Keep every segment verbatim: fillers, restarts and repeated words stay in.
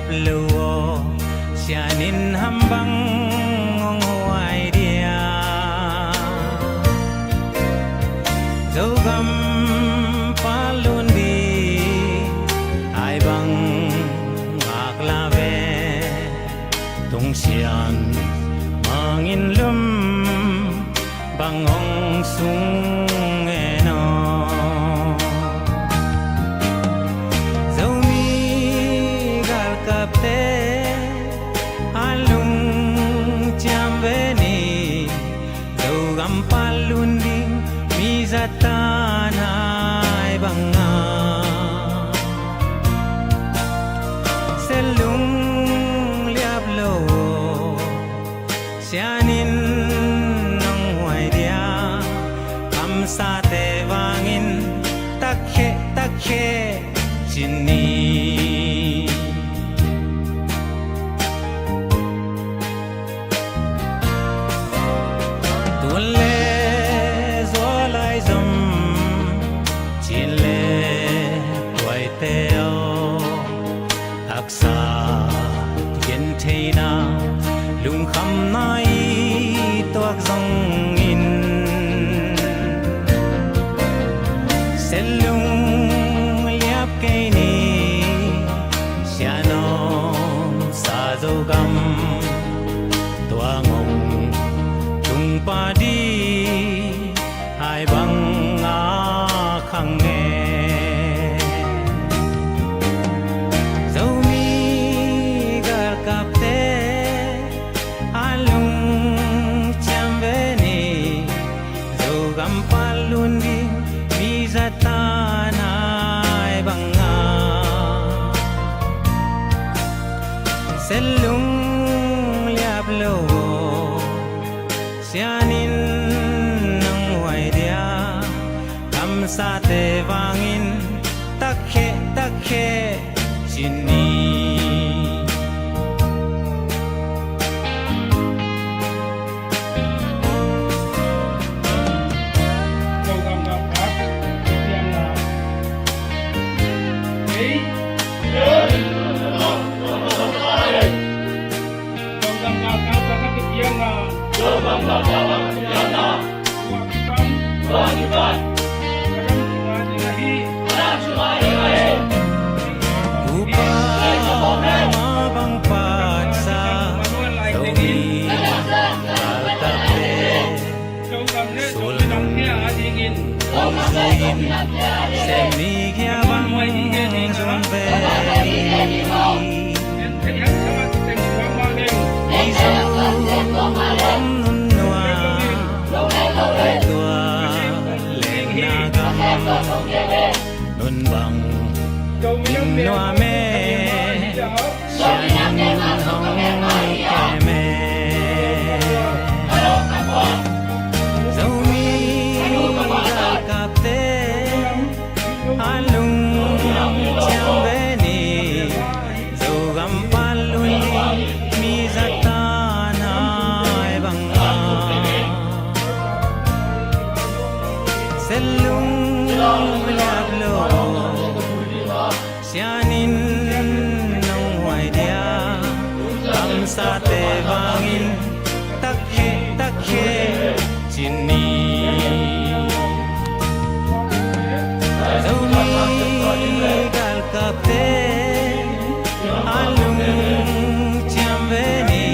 Lo aw, sianin ham bang hong huai dia? Zogam palun di ai bang ngak la ve. Tung sian mangin lum bang hong sung en aw. Zomi galkapte a lungciam ve ni. Zogam palun ding mi zatan ai banga. Selung liap lo, sianin nong huai dia? Kamsate vangin takhe takhe cin ni. Tun le zualai zom cin le tuaite aw, haksa gentheina lungkhamna i tuak zongin, selung liap kei ni. Sianom sa Zogam tua ngong tung padi ai bang a khang e. Zomi galkapte a lungciam ve ni. Zogam palun ding mi zatan ai banga. Selung liap lo, sianin nong huai dia? Kamsate vangin takhe takhe cin ni. Tupa ma bang patsa Zomi galkapte sulnung ong zuin, sem ni kia bang zong ve ni. Ei Zogam nunnua, ei tua lengna gam nun bang nuam e. Sianin hong kem e. Zomi galkapte a lungciam ve ni. Zogam palun ding mi zatan ai banga. Selung liap lo, sianin nong huai dia? Kamsate vangin takhe takhe cin ni. Zomi galkapte a lungciam ve ni.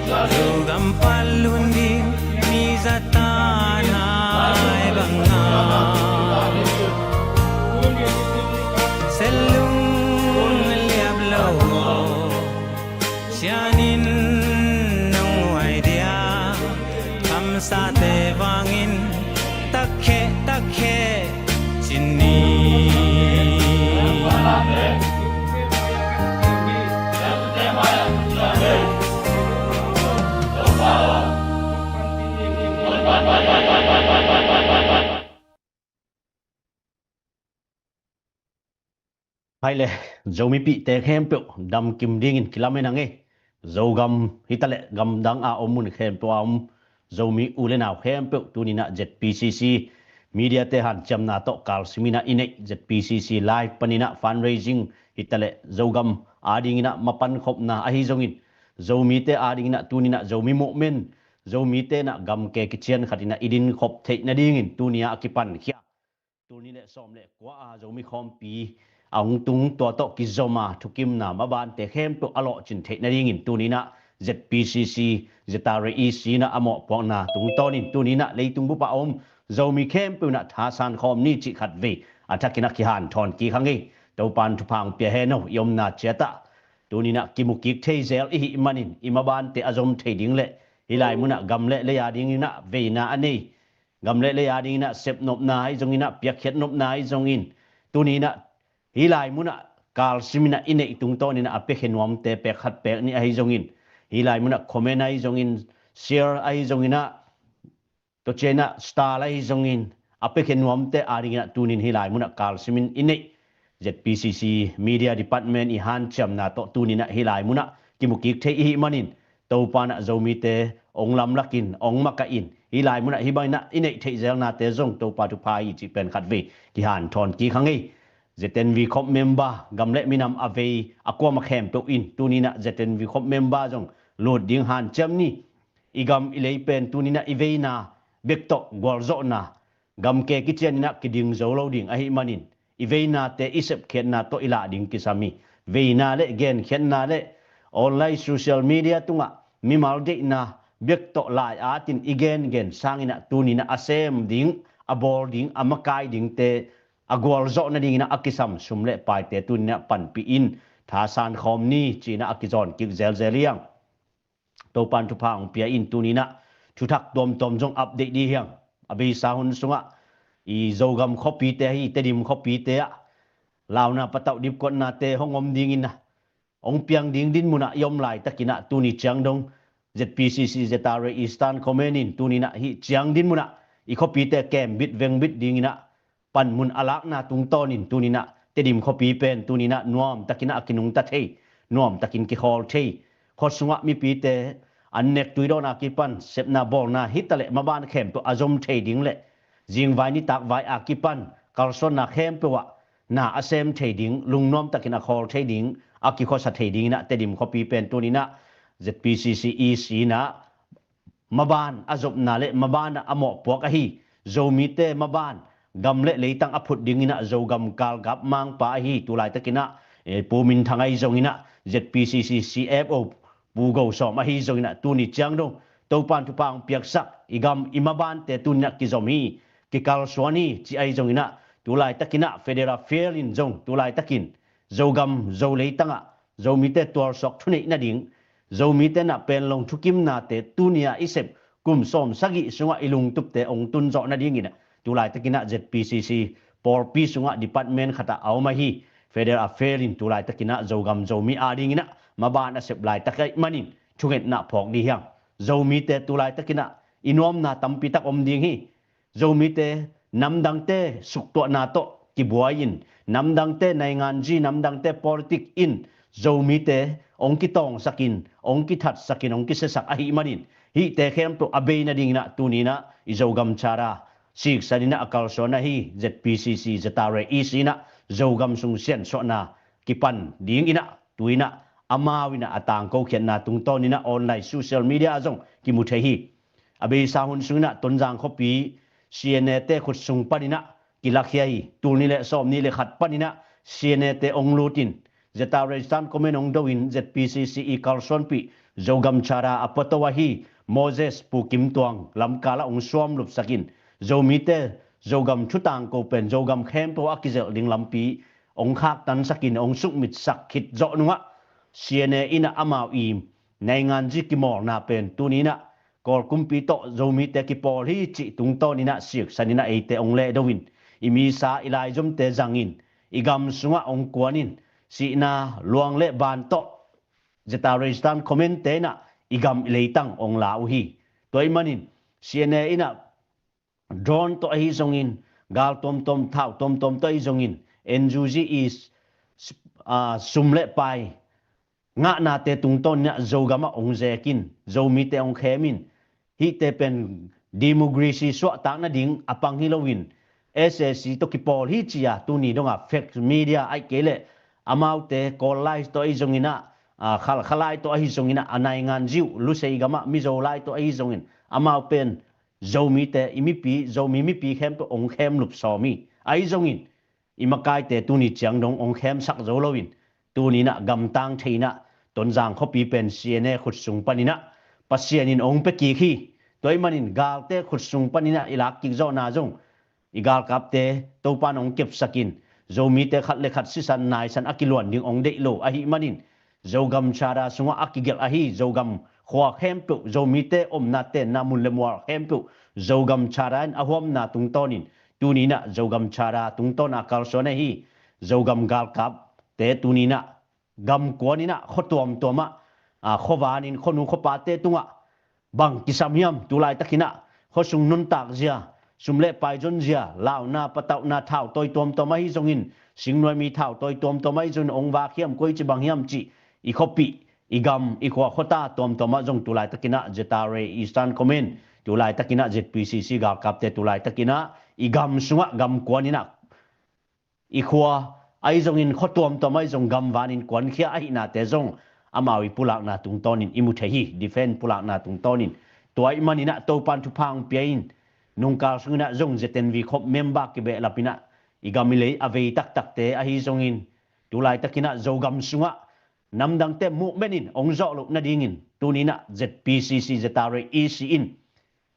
Zogam palun ding mi zatan ai banga. Selung liap lo, sianin nong huai dia? Kamsate vangin takhe takhe cin ni. Hai le, Zomipihte khempeuh damkim dingin kilamen a ngei. Zogam hitaleh gamdang a om mun khempeuh a om Zomi u le nau khempeuh tuninah Z P C C mediate hanciamna tawh kalsiminah i neih Z P C C live paninah fundraising Hitaleh Zogam adingin ah mapankhopna ahi zongin, Zomite adingin ah tuninah Zomi movement, Zomite inah gamke kician khatin ah i dinkhop theih nadingin tuni a kipankhia tul nih le sawm le kua a Zomi khawmpi a hong tung tua tawh kizom a thukimna mabante khempeuh a lawhcin theih nadingin tuninah Z P C C, Zeta Re E C inah a mawhpuakna tungtawnin tuninah leitung bup a om Zomi khempeuh inah thasan khawm ni cih khatvei a thakin a kihanthawn kik hang ei. Topan thupha hong pia hen aw, i omna ciatah tuninah kimukik thei zel i hih manin i mabante a zom thei ding le hih lai munah gam le lei a dinginah veina a nei, gam le lei a dinginah sepnopna ahi zonginah piakkhiat nopna ahi zongin tuninah hih lai munah kalsiminah i neih tungtawninah a piakhia nuamte pek khat pek nih ahi zongin, hih lai munah comment ahi zongin, share ahi zonginah, tua cianginah star ahi zongin a piakhia nuamte a dinginah tunin hih lai munah kalsimin i neih Z P C C Media Department i hanciamna tawh tuninah hih lai munah kimukik thei i hih manin Topa inah Zomite ong lamlakin ong makahin hih lai munah hih banginah i neih theih zelnate zong Topa thupha hi cih pen khatvei kihanthawn kik hang ei. Z N V khop member gam le minam a vei a kuama khempeuh in tuninah Z N V khop member zong lut ding hanciam ni. I gam i lei pen tuninah i veina bek tawh gualzawhna gamke kicianinah kiding zo lo ding ahih manin i veinate i sepkhiatna tawh i lah ding kisam hi. Veina le genkhiatna le online social media tungah mimal deihna bek tawh lai atin i gengen sanginah tuninah a sem ding, a bawl ding, a makai dingte a gualzawh nadinginah a kisam sum le paite tuninah panpih in thasan khawm ni cinah a kizawn kik zelzel hiang. Topan thupha hong pia in tuninah thuthak tuamtuam zong update dih hiang. A beisa hun sungah i Zogam khuapite ahi Tedim khuapite ah launa patauh dipkuatnate hong om dingin ah hong piang ding din munah i om laitakinah tuni ciang dong Z P C C Zeta Re Eastern Command in tuninah hih ciang din munah i khuapite kembit vengbit dinginah panmun a lakna tungtawnin tuninah Tedim khuapi pen tuninah nuamtakinah a kinungta thei, nuamtakin kikhawl thei, khua sungah mipite an nek tuidawna kipan sepna bawlna hitaleh maban khempeuh a zom thei ding le zingvai nitakvai a kipan kalsuanna khempeuh ah na a sem thei ding, lungnuamtakin a khawl thei ding, a kikhuasa thei dinginah Tedim khuapi pen tuninah Z P C C E C inah maban a zopna le maban a mawhpuak ahi Zomite maban gam le leitang a phut dinginah Zogam kalgap mangpa ahi tulaitakinah eh, Pu Min Thang ahi zonginah Z P C C C F O Pu Go Sawm ahi zonginah tuni ciang dong Topan thupha hong piaksak i gam i mabante tuninah kizom hi, kikalsuan hi ci ahi zonginah tulaitakinah Federal Fair in zong tulaitakin Zogam Zo leitangah Zomite tualsuak thuneih nading, Zomite nah penlong thukimnate tunia i sep kum sawm sagih sungah i lungtupte ong tunzawh nadingin tulaitakinah Z P C C pawlpi sungah department khatah a om ahi Federal Affair in tulaitakinah Zogam Zomi adinginah maban a sep laitak ahi manin thungetna phawk dih hiang. Zomite tulaitakinah i nuamna tampitak om ding hi. Zomite namdangte suktuahna tawh kibuai-in namdangte nainganzi namdangte politik in Zomite ong kitawngsakin ong kithatsakin ong kisiasak ahi manin hihte khempeuh a bei nadinginah tuninah i Zogam Charter siksaninah a kalsuan ahi Z P C C Zeta Re E C inah Zogam sung siansuahna kipan dinginah tuinah amau inah a tangkokhiatna tungtawninah online social media ah zong kimu thei hi. A beisa hun sunginah Tonzang khuapi C N A te khut sung paninah kilakhia hi. Tul nih le sawm nih le khat paninah C N A te ong lutin Zeta Re Eastern Command ong doin Z P C C i kalsuanpih Zogam Charter a puato ahi Moses Pu Kim Tuang lamkala ong suamlupsakin Zomite Zogam thutangko pen Zogam khempeuh a kizelh ding lampi ong khaktansakin ong sukmitsak khit zawh nungah C N A inah amau i nainganzi kimawlna pen tuninah Kawl kumpi tawh Zomite kipawl hi cih tungtawninah siksaninah eite ong lehdo in i misa i laizomte zangin i gam sungah ong kuanin sihna luang le ban tawh Zeta Re Eastern Command te inah i gam i leitang ong la uh hi. Tua ahi manin C N A inah drone tawh ahi zongin gal tuamtuam thau tuamtuam tawh ahi zongin N U G i s- ah, sum le pai ngahnate tungtawninah Zogamah ong zekin Zomite ong khemin hihte pen democracy suahtak nading a pang hi loin S A C tawh kipawl hi ci-a tuni dongah fake media aih kei leh amaute Kawl lai tawh ahi zongin ah, a, Khalkha lai tawh ahi zongin ah, a naingan ziu Lusei gamah Mizo lai tawh ahi zongin, amau pen Zomite, i mipi, Zomi mipi khempeuh ong khem lup sawm hi. Ahi zongin i makaite tuni ciang dong ong khemsak zo loin, tuni in ah gamtang thei in ah Tonzang khuapi pen C N A khut sung panin ah Pasian in ong pia kik hi. Tua ahih manin galte khut sung panin ah i lak kik zawhna zong i galkapte Topan ong kepsak in, Zomite khat le khat sisan naisan a kiluan ding ong deih lo ahih manin, Zogam Charter sungah a kigelh ahi Zogam khua khempeuh, Zomite omna tenna mun le mual khempeuh Zogam Charter in a huamna tungtawnin, tuni in ah Zogam Charter tungtawn a kalsuan ahi Zogam galkapte tuni in ah gam kuan in ah khua tuamtuam ah, a, khuavanin khuanu khuapate tungah bang kisam hiam? Tulaitak in ah khuasung nuntak zia, sum le pai zon zia, launa, patauhna, thautawi tuamtuam ahi zongin, singnuaimi thautawi tuamtuam ahi zongin ong vak hiam, koici bang hiam cih, i khuapih, i gam, i khua khuata tuamtuam ah zong tulaitak in ah Z R A Eastern Command, tulaitak in ah Z P C C galkapte tulaitak in ah i gam sungah gam kuan in ah i khua ahi zongin khua tuamtuam ahi zong gamvanin kuankhia ahihnate zong amau i pulakna tungtawnin i mu thei hi, defense pulakna tungtawnin. Tua ahih manin ah Topan thupha ong pia in, nungkal sungin ah zong Z N V Corps member kibehlap in ah i gam i lei a vei taktakte ahi zongin, tulaitak in ah Zogam sungah namdangte movement in ong zawh loh nadingin, tuni in ah Z P C C, Z R A E C in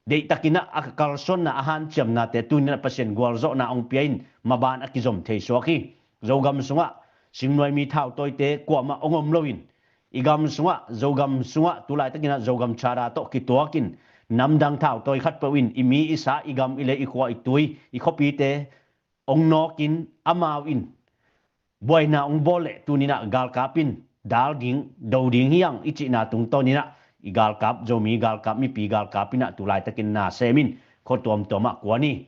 deihtak in ah a kalsuanna, a hanciamnate tuni in ah Pasian gualzawhna ong pia in maban a kizom thei suak hi. Zogam sungah singnuaimi thautawite kuamah ong om loin, i gam sungah, Zogam sungah tulaitak in ah Zogam Charter tawh kituakin, namdang thautawi khatpeuh in i mi, i sa, i gam, i lei, i khua, i tui, i khuapite ong nawkin, amau in buaina ong bawl leh tuni in ah galkap in dal ding, do ding hi hang i cihna tungtawn in ah, i galkap, Zomi galkap, mipi galkap in ah tulaitakin na sem in khua tuamtuam ah kuan hi.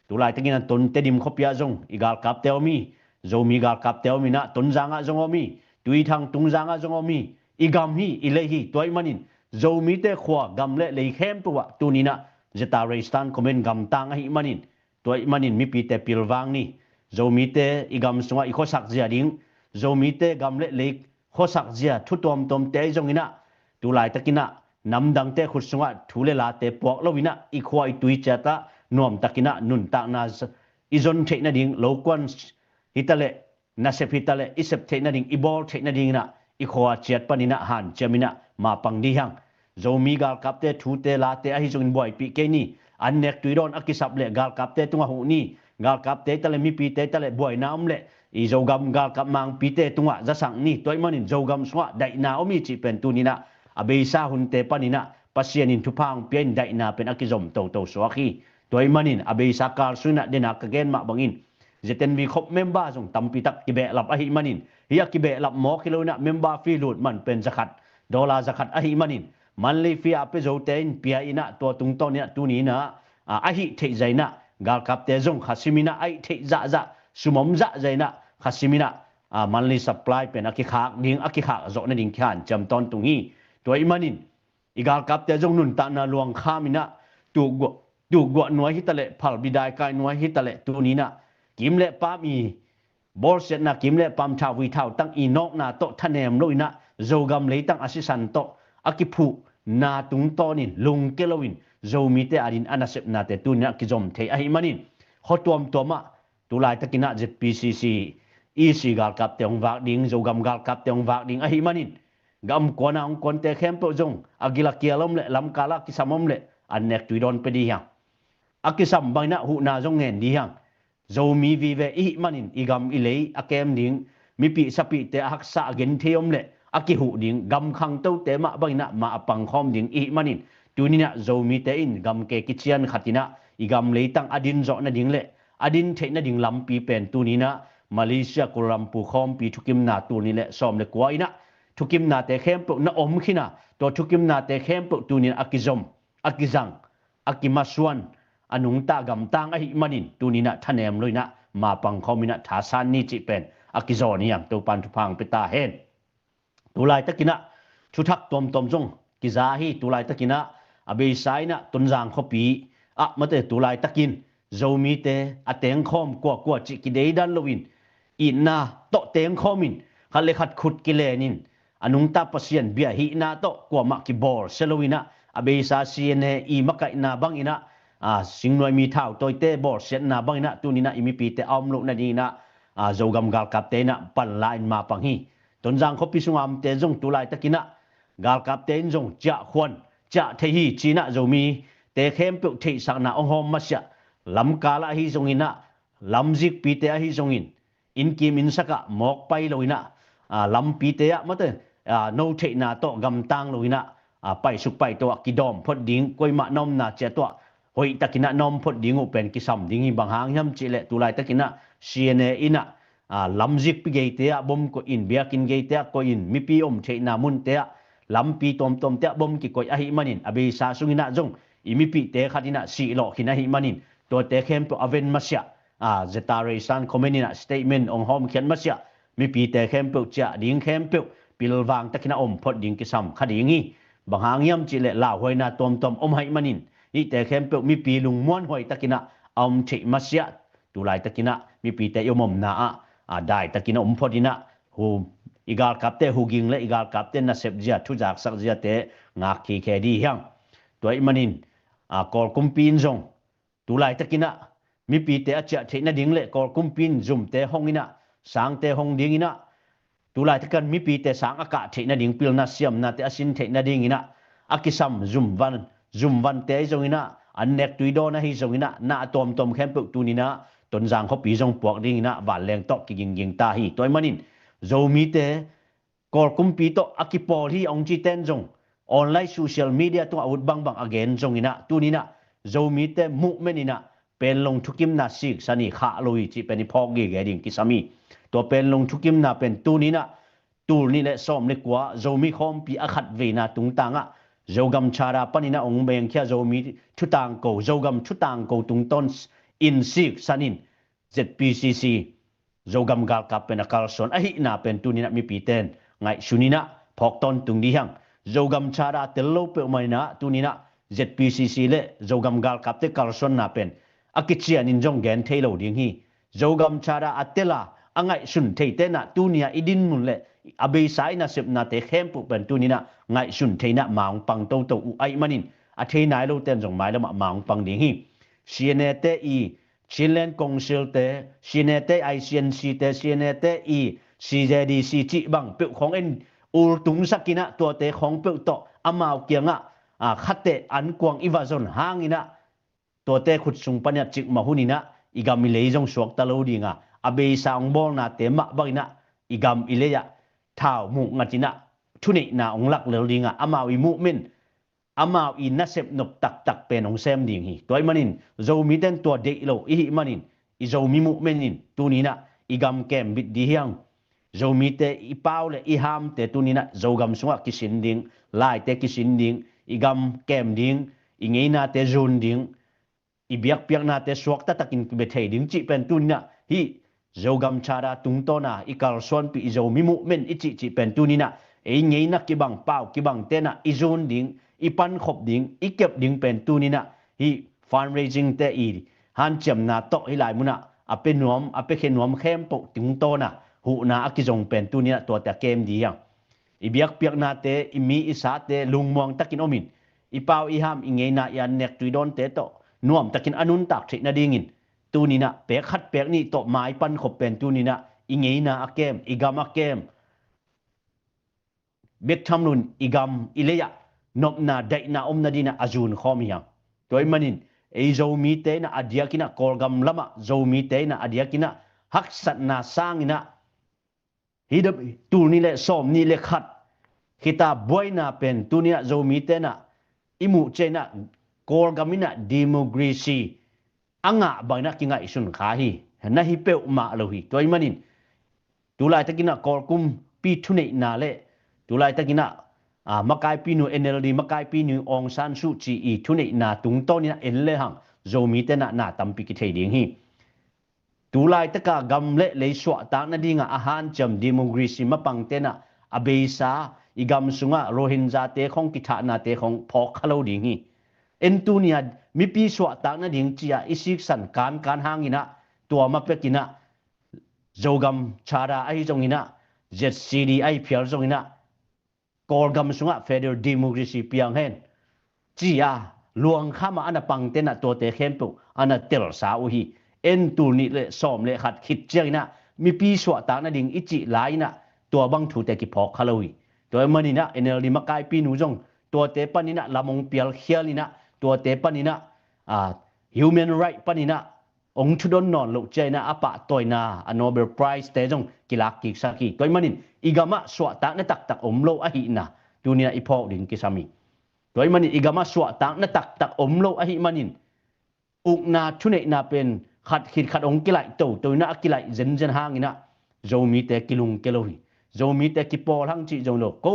Tulaitakin ah Ton Tedim khuapi ah zong i galkapte om hi. Zomi galkapte om in ah Tonzang ah zong om hi. Tuithang Tungzang ah zong om hi. I gam hi, i lei hi. Tua ahih manin Zomite khua, gam le lei khempeuh ah tuni in ah Z R A Eastern Command gamtang ahih manin, tua ahih manin mipite pilvang ni. Zomite i gam sungah i khuasak zia ding, Zomite gam le lei khuasak zia thu tuamtuamte ahi zongin ah, tulaitakin ah namdangte khut sungah thu le late puak loin ah, i khua i tui ciat ah nuamtakin ah nuntakna i zon theih nading, lokuan hitaleh, nasep hitaleh, i sep theih nading, i bawl theih nadingin ah, i khua ciat panin ah hanciam in ah mapang dih hang. Zomi galkapte thute late ahi zongin buaipih kei ni. An nek tui dawn a kisap leh galkapte tungah huh ni. Galkapte taleh, mipite taleh, buaina om leh i Zogam galkap mangpite tungah zasak ni. Tua ahih manin Zogam sungah daihna om hi cih pen tuni in ah a beisa hunte panin ah Pasian in thupha ong pia in daihna pen a kizom toto suak hi. Tua ahih manin a beisa kal sungin ah, dena ka gen mah bangin, Z N V Corps member zong tampi tak kibehlap ahih manin, hih a kibehlap mawk hi lo in ah member fee lut man pen zakhat, dollar zakhat ahih manin, monthly fee a pia zote in pia in ah, tua tungtawn in ah tuni in ah, a, a hih theih zah in ah, galkapte zong khasim in ah, a hih theih zahzah, sum om zahzah in ah khasim in ah, a, monthly supply pen a kikhak ding, a kikhak zawh nading kihanciam tawntung hi. Tua ahih manin i galkapte zong nuntakna luangkham in ah, tukguah, tukguah nuai hitaleh, phalbi daikai nuai hitaleh, tuni in ah kim le pam i bawlsiatna, kim le pam, thauvui thautang i nawkna tawh thanem lo in ah, Zogam leitang a sisan tawh a kiphuhna tungtawnin lungkia loin Zomite adin a nasepnate tuni in ah kizom thei ahih manin, khua tuamtuam ah tulaitakin ah Z P C C, E C galkapte ong vak ding, Zogam galkapte ong vak ding ahih manin, gam kuan a ong kuante khempeuh zong a gil a kial om leh, lamkal ah kisam om leh, an nek tui dawn pia dih hang. A kisam bangin ah huhna zong ngen dih hang. Zomi vive i hih manin i gam i lei a kem ding, mipih sapihte a haksa a genthei om leh a kihuh ding, gam khangtote mah bangin ah mah a pangkhawm ding i hih manin, tuni in ah Zomite in gam ke kician khat in ah i gam leitang a din zawh nading leh a din theih nading lampi pen tuni in ah Malaysia, Kuala Lumpur khawmpi thukimna tul nih leh sawm le kua in ah thukimnate khempeuh na om khin a, tua thukimnate khempeuh tuni in ah a kizom, a kizang, a kimasuan, a nungta gamtang ahih manin, tuni in ah thanem lo in ah mapang khawm in ah thasan ni cih pen a kizawn hi hang. Topan thupha ong pia ta hen. Tulaitakin ah thuthak tuamtuam zong kiza hi. Tulaitakin ah a beisa in ah Tonzang khuapi ah mate, tulaitakin Zomite a tengkhawm kuakua cih kideidan loin, itna tawh tengkhawmin, khat le khat khut kilenin a nungta Pasian bia hihna tawh kuamah kibawlsia loinah a beisa C N A i makaihna banginah a singnuaimi thautawite bawlsiatna banginah tuninah i mipite a om loh nadinginah a Zogam galkapte inah panla in mapang hi. Tonzang khuapi sunga omte zong tulaitakinah galkapte in zong ciahkhuan ciah thei hi cinah Zomite khempeuh theihsakna hong hawm masiah lamkalah ahi zonginah lamzikpite ahi zongin innkim innsakah mawk pai loinah a lampite ah mate a no theihna tawh gamtang loinah a paisuk paito ah kidawm phot ding, koimah na omna ciat tuah hoihtakinah na om phot ding uh pen kisam ding hi. Bang hang hiam cihleh tulaitakinah C N A inah a lamzikpi geite ah bom koihin, biakinn geite ah koihin, mipi om theihna munte ah lampi tuamtuamte ah bom kikoih ahi manin a beisa sunginah zong i mipite khat inah sihlawh khin ahi manin tuate khempeuh a ven masiah a Zeta Reisan Khomen inah statement hong hawmkhiat masiah mipite khempeuh ciah ding khempeuh pilvang takinah om phot ding kisam kha ding hi. Bang hang hiam cihleh lauhuaina tuamtuam om ahi manin hihte khempeuh mipi lungmuanhuai takinah a om theih masiah tulaitakinah mipite i om omna ah a daitakinah om phot inah hu i galkapte huging le i galkapte nasep zia thuzaksak ziate ngak khikhe di hiang. Tua ahi manin a Kawl kumpi in zong tulaitakinah mipite a ciah theih nading le Kawl kumpi in zumte hong inah sangte hong dinginah tulaitakan mipite sang a kah theih nading pilna siamnate a sin theih nadinginah a kisam zumvan zumvante ahi zonginah an nek tui dawn ahi zonginah na a tuamtuam khempeuh tuninah Tonzang khuapi zong puak dinginah vanleng tawh kigingging ta hi. Tua ahi manin Zomite Kawl kumpi tawh a kipawl hi a hong cite in zong online social media tungah a ut bangbang a gen zonginah tuninah Zomite movement inah Panglong thukimna siksan hi, khah lo hi cih pen i phawk gige ding kisam hi. Tua Panglong thukimna pen tuninah tul nih le sawm le kua Zomi khawmpi a khatveina tungtangah Zogam Charter paninah hong bengkhia Zomi thutangko, Zogam thutangko tungtawn in siksan in Z P C C Zogam galkap pen a kalsuan ahihna pen tuninah mipite in ngaihsun inah phawk tawntung di hiang. Zogam Charter a tel lo peuhmah inah tuninah Z P C C le Zogam galkapte kalsuanna pen a kicianin zong gen thei lo ding hi. Zogam Charter a tel a a ngaihsun theite inah tuni a i dinmun le a beisa i nasepnate khempeuh pen tuninah ngaihsun thei inah ma hong pang toto uh ahi manin a thei nai lote in zong mailamah ma hong pang ding hi. C N A te i Chinland Council te, C N A te I C N C te, C N A te i C Z D C cih bang peuh khawng en ultungsak inah tuate khawng peuh tawh amau kiangah a khatte ankuang i va zon hanginah tuate khut sung paninah cikmah huninah i gam i lei zong suakta lo dinga a beisa hong bawlnate mah banginah i gam i lei ah thau muh ngatinah thuneihna hong lak lel dinga amau i movement amau i nasep nop taktak pen hong sem ding hi. Tua ahi manin Zomite in tua deih lo i hih manin i Zomi movement in tuninah i gam kem bit di hiang. Zomite i pau le i hamte tuninah Zogam sungah kisin ding, laite kisin ding, i gam kem ding, i ngeinate zun ding, i biakpiaknate suakta takin kibia thei ding cih pen tuninah hih Zogam Charter tungtawna i kalsuanpih i Zomi movement i cihcih pen tuninah ei ngeina kibang pau kibang tenah i zun ding, i pankhop ding, i kep ding pen tuninah hih fundraising te i hanciamna tawh hih lai munah a pia nuam a piakhia nuam khempeuh tungtawna huhna a kizong pen tuninah tuate a kem di hiang. I biakpiaknate, i mi i sate lungmuang takin omin, i pau i ham i ngeina i an nek tui dawnte tawh nuam takin a nuntak theih nadingin tuninah pek khat pek nih tawh mai pankhop pen tuninah i ngeina a kem, i gam a kem, bek tham loin i gam i lei ah nopna daihna om nadinah a zun khawm hi hang. Tua ahi manin ei Zomite inah a diakinah Kawlgam lamah Zomite inah a diakinah haksatna sanginah hih tul nih le sawm nih le khat khita buaina pen tuninah Zomite inah i muh cianginah Kawlgam inah democracy a ngah banginah kingaihsun kha hi. Na hi peuhmah lo hi. Tua ahi manin tulaitakinah Kawl kumpi thuneihna le tulaitakinah a makaipinu N L D makaipinu Aung San Suu Kyi i thuneihna tungtawninah en lehang Zomite inah na tampi kithei ding hi. Tulaitaka gam le lei suahtak nadinga a hanciam democracy mapang tenah a beisa i gam sungah Rohingyate khong kithahnate khong phawk kha lo ding hi. En tunia mipi suahtak nading cia i siksan kankan hanginah tua mapekinah Zogam Charter ahi zonginah Z C D I phial zong inah Kawlgam sungah federal democracy piang hen ci-a luangkham ah a na pangte inah tuate khempeuh a na telsa uh hi. En tul nih le sawm le khat khit ciang inah mipi suahtak nading i cih lai inah tua bang thute kiphawk kha lo hi. Tua ahih man inah N L D makaipinu zong tuate pan inah lam hong pialkhial inah tuate pan inah human right pan inah hong thudon nawn loh ciang inah a pahtawina a Nobel Prize te zong kilak kiksak hi. Tua ahih manin i gamah suahtakna taktak om lo ahihna tuni inah i phawk ding kisam hi. Tua ahih manin i gamah suahtakna taktak om lo ahih manin ukna thuneihna pen khat khit khat hong kilaih toto inah a kilaih zenzen hang inah Zomite kilungkia lo hi. Zomite kipawl hang cih zong lo. Ko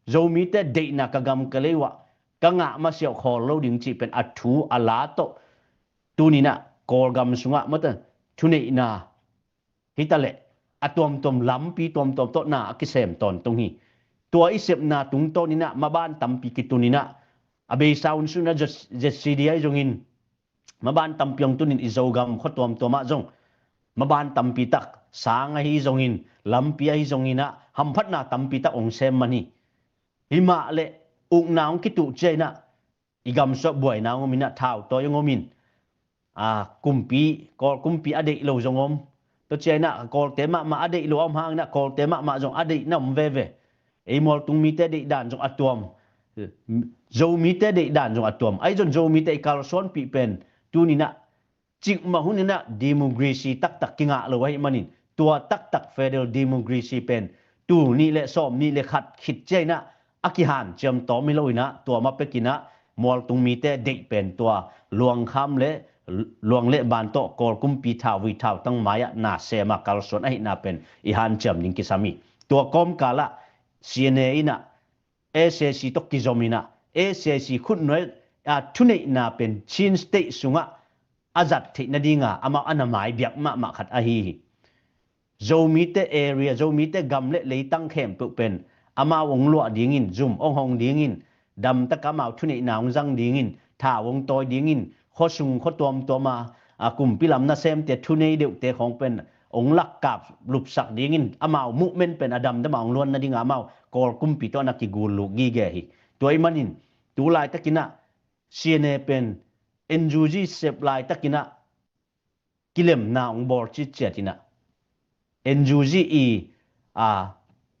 Zomite deihna ka gam ka lei uah ka ngah masiah khawl lo ding cih pen a thu a la tawh tuni inah Kawlgam sungah mata thuneihna hi taleh a tuamtuam lampi tuamtuam tawh na a kisem tawntung hi. Tua i sepna tungtawn inah maban tampi kitun inah a beisa hun sung inah Z C D I zongin maban tampi hong tunin i Zogam khua tuamtuam ah zong maban tampi tak sang ahi zongin lampi ahi zongin ah hamphatna tampi tak hong sem man hi. Himah le ukna hong kituh ciang inah i gam sungah buaina hong om inah thautawi hong om in a kumpi Kawl kumpi a deih lo zong om. Tua ciang inah Kawlte mahmah a deih lo a om hang inah Kawlte mahmah zong a deihna om veve. Ei mualtung mite deihdan zong a tuam. Zomite deihdan zong a tuam. Ahi zong Zomite i kalsuanpih pen tuni inah cikmah hun inah democracy taktak kingah lo ahih manin tua taktak federal democracy pen tul nih le sawm nih le khat khit ciang inah a kihanciam tawm hi lo inah tua ma pek inah mualtung mite deih pen tua luangkham le luang le ban tawh Kawl kumpi thauvui thautang mai-ah na sem a kalsuan ahihna pen i hanciam ding kisam hi. Tua kawmkal ah C N A inah S A C tawh kizom inah S A C khutnuai a thuneihna pen Chin State sungah a zat theih nadinga amau a na maibiak mahmah khat ahi hi. Zomite area Zomite gam le leitang khempeuh pen amau hong luah dingin zum hong hong dingin damtak amau thuneihna hong zang dingin thau hong tawi dingin khuasung khua tuamtuam a a kumpi lam nasemte thunei deuhte khawng pen hong lakkap lupsak dingin amau movement pen a damdam a hong luan nadinga amau Kawl kumpi tawh na kigulluk gige hi. Tua ahih manin tu laitakin ah C N A pen N U G sep laitakin ah kilemna hong bawl citciat inah N U G i a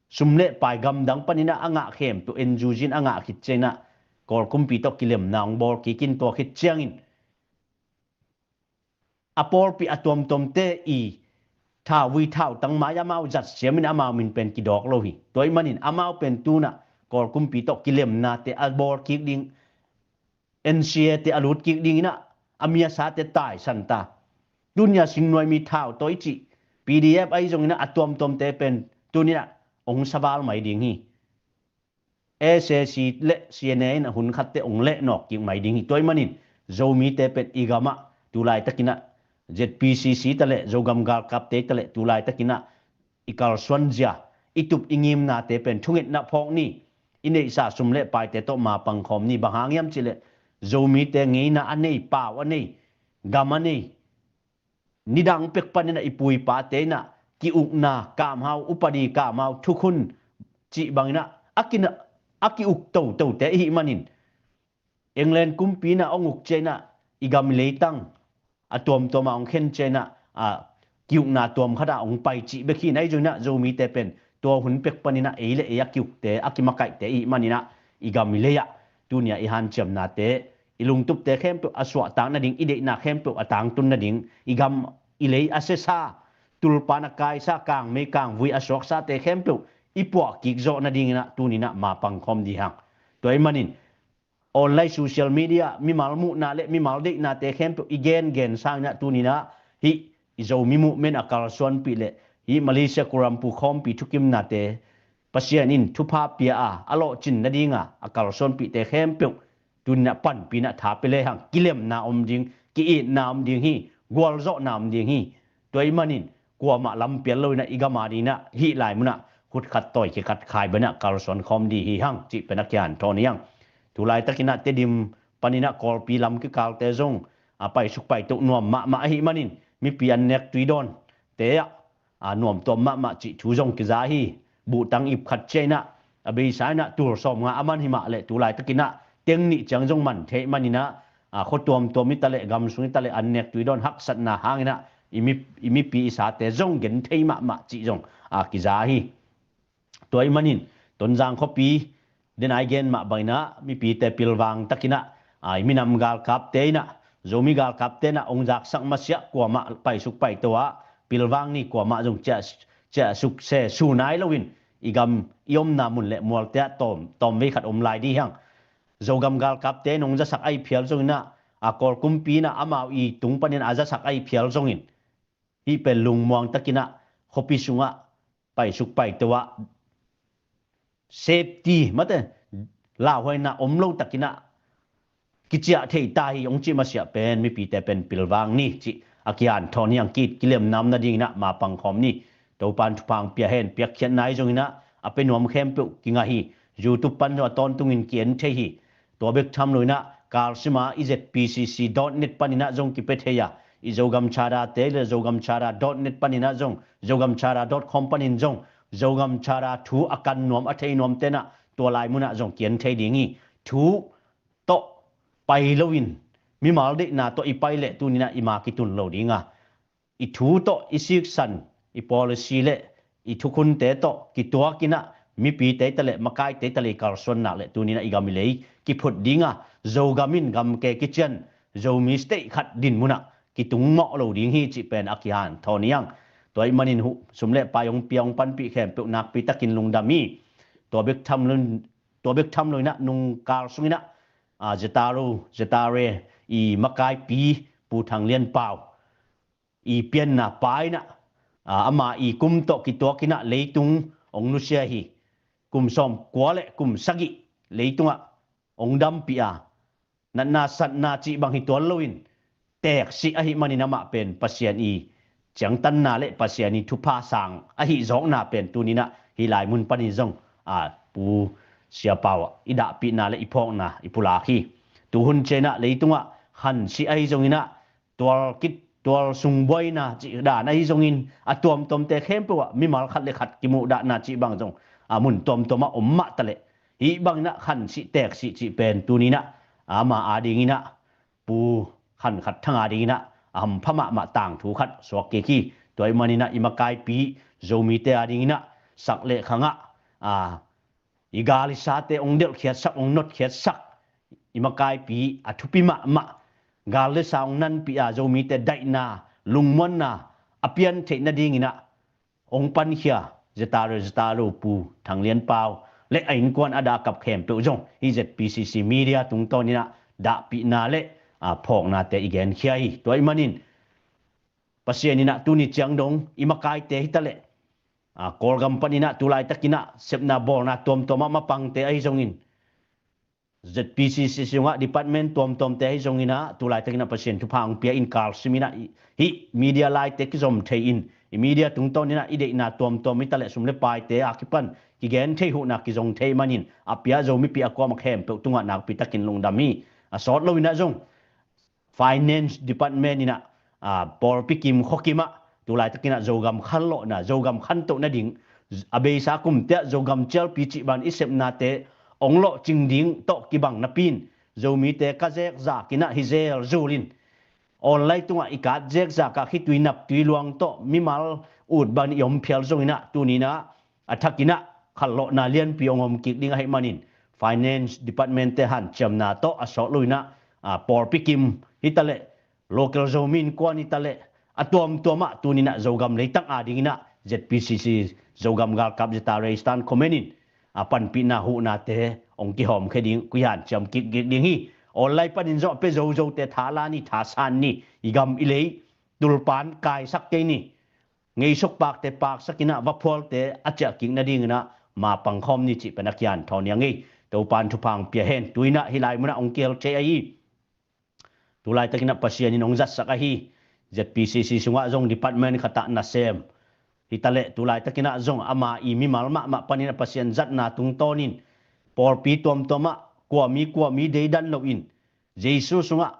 sum le pai gamdang panin ah a ngah khempeuh N U G in a ngah khit ciang inah Kawl kumpi tawh kilemna hong bawl kik in tua khit ciangin a pawlpi a tuamtuamte i thauvui thautang mai amau zat siamin amau min pen kidawk lo hi. Tua ahih manin amau pen tu inah Kawl kumpi tawh kilemnate a bawl kik ding N C A te a lut kik ding inah a miasate taisan ta. Tuni a singnuai mi thau tawi cih P D F ahi zongin ah a tuamtuamte pen tuni inah hong saval mai ding hi. S A C le C N A in a hun khatte hong leh nawk kik mai ding hi. Tua ahih manin Zomite pen i gamah tu laitakin ah Z P C C ta le Zogam galkapte ta le tu laitakin ah i kalsuan zia i tup i ngimnate pen thungetna phawk ni. I neihsa sum le paite tawh ma pangkhawm ni. Bang hang hiam cihleh Zomite ngeina a nei pau a nei gam a nei nidang pek panin ah i puipate inah ki-ukna kamhau upadi kamhau thukhun cih bangin ah a kina a ki-uk totote i hih manin England kumpi inah hong uk ciang inah i gam i leitang a tuamtuam ah hong khen ciang inah a ki-ukna tuam khatah hong pai cih bek hi. Ahi zongin ah Zomite pen tua hun pek panin ah ei le ei a ki-ukte a kimakaihte i hih manin ah i gam i lei ah tuni a i hanciamnate i lungtupte khempeuh a suahtak nading i deihna khempeuh a tangtun nading i gam i lei a siasa tulpan a kaisa kangmei kangvui a suaksate khempeuh i puah kik zawh nadingin ah tuni inah ma pangkhawm dih hang. Tua ahih manin online social media mimal muhna le mimal deihnate khempeuh i gengen sangin ah tuni inah hih i Zomi movement a kalsuanpih le hih Malaysia Kuala Lumpur khawmpi thukimnate Pasian in thupha pia a a lawhcin nadinga a kalsuanpihte khempeuh tuni inah panpih inah tha pia lehang kilemna om ding ki-itna om ding hi. Gualzawhna om ding hi. Tua ahih manin kuamah lampial lo inah i gam a ding inah hih lai munah khut khat tawi kikhat khai banah kalsuan khawm dih hi hang cih pen a kian thawn hi hang. Tu laitakin ah Tedim panin ah Kawlpi lam kikalte zong a paisuk paituh nuam mahmah ahih manin mipi an nek tui dawnte ah a nuamtuam mahmah cih thu zong kiza hi. buhtang ip khat ciah inah, a beisa inah tul sawm nga a man himah leh tu laitakinah teng nih ciang zong man thei maninah, a, khua tuamtuam i taleh, gam sung i taleh, an nek tui dawn haksatna hanginah i mi, i mipi i sate zong gen thei mahmah cih zong, a, kiza hi. Tua i manin Tonzang khuapi den ai gen mah banginah mipite pilvang takinah, a, i minam galkapte inah, Zomi galkapte inah ong zaksak masiah kuamah paisuk paito ah pilvang ni, kuamah zong ciah, ciah sukse su nai loin i gam i omna mun le mualte ah tawm, tawmvei khat om lai dih hiang. Zogam galkapte in ong zasak ahi phial zonginah, a, Kawl kumpi inah amau i tung panin a zasak ahi phial zongin, hih pen lungmuang takinah khuapi sungah paisuk paito ah safety mate, lauhuaina om lo takinah kiciah thei ta hi, ong cih masiah pen mipite pen pilvang ni cih a kihanthawn hi ang. Kit kilemnam nadinginah mapang khawm ni. Topan thupha ong pia hen. Piakkhiatna ahi zonginah a pia nuam khempeuh kingah hi. YouTube pan zong a tawntungin ki-en thei hi. Tua bek tham loinah kalsima i Z P C C dot net paninah zong kipia thei a, i Zogam Chara te le Zogam Chara dot net paninah zong, Zogam Chara dot com panin zong Zogam Chara thu a kan nuam, a thei nuam tenah tua lai munah zong ki-en thei ding hi. Thu tawh pai loin mimal deihna tawh i pai leh tuninah i ma kitun lo dinga, i thu tawh i siksan, i policy le i thukhunte tawh kituakinah mipite i taleh, makaite i taleh i kalsuanna le tuninah i gam i lei kiphut dinga, Zogam in gamke kician, Zomi state khat din munah kitung mawh lo ding hi cih pen a kihanthawn hi ang. Tua i manin huh, sum le pai ong pia ong panpih khempeuh nakpi takin lungdam hi. Tua bek tham loin, tua bek tham loinah nungkal sunginah, a, Zetaro, Zetare i makaipi Pu Thang Lian Pau i pianna pa inah, a, ama i kum tawh kituakinah leitung ong nusia hi. Kum sawm kua le kum sagih leitungah ong dampih a, natna satna cih bang hi tuan loin teeksih ahi manin amah pen Pasian i ciangtanna le Pasian i thupha sang ahi zawkna pen tuninah hih lai mun panin zong, a, Pu Sia Pau ah i dahpihna le i phawkna i pulak hi. Tuhun cianah leitungah khansih ahi zonginah tual kit, tual sungbuaina cih dan ahi zongin a tuamtuamte khempeuh ah mimal khat le khat kimuhdahna cih bang zong a mun tuamtuam ah om mah taleh, hih banginah khansih teeksih cih pen tuninah ama adinginah Pu Khan Khat Thang adinginah a hampha mahmah tangthu khat suak kik hi. Tua i maninah i makaipi Zomite adinginah sak le khangah, a, i gal i sate ong delhkhiatsak, ong notkhiatsak, i makaipi a thupi mahmah gal le sa ong nanpih a Zomite daihna, lungmuanna a pian theih nadinginah ong pankhia Zetaro, Zetaro Pu Thang Lian Pau le a innkuan a dahkap khempeuh zong hih Z P C C media tungtawninah dahpihna le, a, phawknate i genkhia hi. Tua i manin Pasian inah tuni ciang dong i makaite hi taleh, a, Kawlgam paninah tu laitakinah sepna bawlna tuamtuamah mapangte ahi zongin, Z P C C sungah department tuamtuamte ahi zonginah tu laitakinah Pasian thupha ong pia in kalsiminah i, hih media laite kizom thei in, i media tungtawninah i deihna tuamtuam i taleh sum le paite a kipan kigen thei, huhna kizong thei manin a pia Zomipi a kuamah khempeuh tungah nakpi takin lungdam hi. A sawt loinah zong Finance Department inah, a, pawlpi kim, khuakim ah tu laitakinah Zogam khanlawhna, Zogam khantoh nading, a beisa kumte ah Zogam cialpi cih ban i sepnate ong lawhcing ding tawh kibang napiin Zomite ka zekzakinah hi zelzulin online tungah i kat zekzakah khitui naptui luang tawh mimal ut ban i om phial zonginah tuninah a thakinah khanlawhna lianpi ong om kik ding ahi manin Finance Department te hanciamna tawh a sawt loinah, a, pawlpi kim hi taleh, local Zomi innkuan hi taleh, a tuamtuamah tuninah Zogam leitang adinginah Z P C C Zogam galkap Zetare Stand Command in a panpihna huhnate ong kihawmkhia ding, kihanciam kik, kik ding hi. Online panin zong a pia zozote tha la ni, tha san ni, i gam i lei tulpan kaisak kei ni. Ngeisuk pakte paksakinah vaphualte a ciah kik nadinginah mapang khawm ni cih pen a kihanthawn hi ang ei. Topan thupha ong pia hen. Tuinah hih lai munah ong kihel thei ahi. Tu laitakinah Pasian in ong zatsak ahi. Z P C C sungah zong department khatah nasem hi taleh tu laitakinah zong ama i mimal mahmah paninah Pasian zatna tungtawnin pawlpi tuamtuamah kuami kuami deidan loin Jesu sungah